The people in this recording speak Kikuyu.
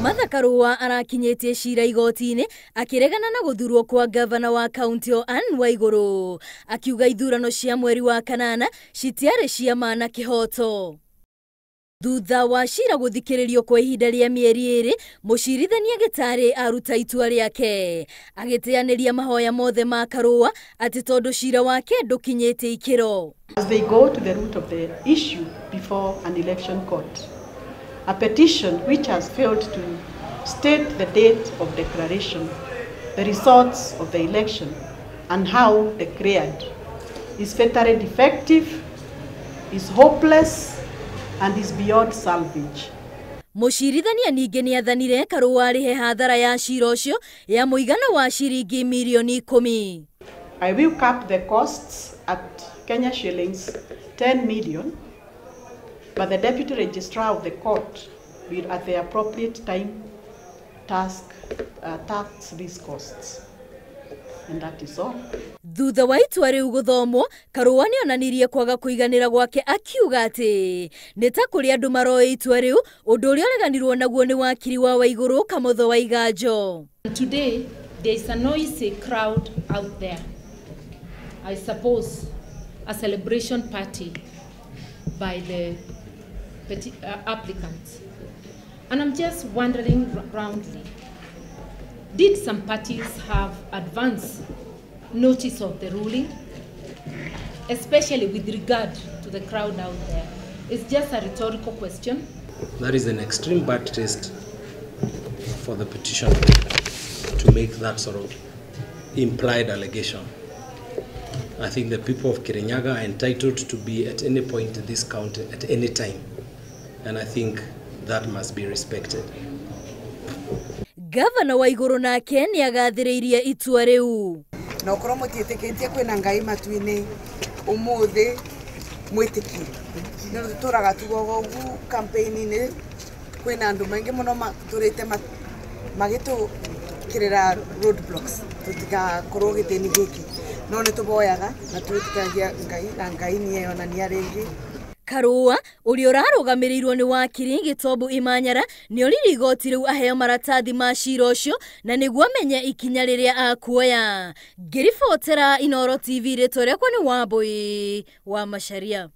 Martha Karua arakinyĩtie cira igoti-inĩ akĩregana na gũthurwo kwa gavana wa kaunti o Anne Waiguru, akiuga ithurano cia mweri wa kanana citiarĩ cia ma na kĩhoto. Thutha wa cira gũthikĩrĩrio kwa ihinda rĩa mĩeri 2, mũcirithania Gĩtarĩ aruta itua rĩake agĩteanĩria mahoya mothe ma Karua atĩ tondũ cira wake ndũkinyĩte ikĩro. As they go to the root of the issue before an election court, a petition which has failed to state the date of declaration, the results of the election, and how declared, is fatally defective, is hopeless, and is beyond salvage. Mũcirithania ningĩ nĩathanire Karua arĩhe hathara ya cira ũcio ya mũigana wa ciringi mirioni 10. I will cap the costs at Kenya shillings 10 million, but the Deputy Registrar of the court will at the appropriate time tax these costs. And that is all. Thutha wa itua rĩu gũthomwo, Karua nĩonanirie kwaga kũiganĩra gwake akiuga atĩ nĩ ta kũrĩ andũ maroĩ itua rĩu, ũndũ ũrĩa ũreganirwo naguo nĩ wakiri wa Waiguru Kamotho wa Iganjo. Today there is a noisy crowd out there. I suppose a celebration party by the applicants. And I'm just wondering roundly, did some parties have advance notice of the ruling, especially with regard to the crowd out there? It's just a rhetorical question. That is an extreme bad taste for the petitioner to make that sort of implied allegation. I think the people of Kirinyaga are entitled to be at any point in this county at any time, and I think that must be respected. Gavana Waiguru nake nĩagathĩrĩirie itua rĩu. Na okorwo mũtiĩtĩkĩtie kwĩna Ngai matu-inĩ ũmũthĩ mwĩtĩkie. Nĩ tũtũraga tugaga ũguo campaign-inĩ, kwĩna andũ maingĩ mũno matũrĩte magĩtũkĩrĩra roadblocks tũtigakorwo gĩtĩni gĩkĩ, no nĩ tũboyaga na twĩtĩkagia Ngai na Ngai nĩeyonania rĩngĩ. Karua ũrĩa ũrarũgamĩrĩirwo nĩ wakiri Gĩtombu Imanyara nĩoririe igoti rĩu aheo maratathi ma cira ũcio na nĩguo amenye ikinya rĩrĩa akuoya. Ngĩribotera Inooro TV, rĩtwa rĩakwa nĩ Wambui wa Macharia.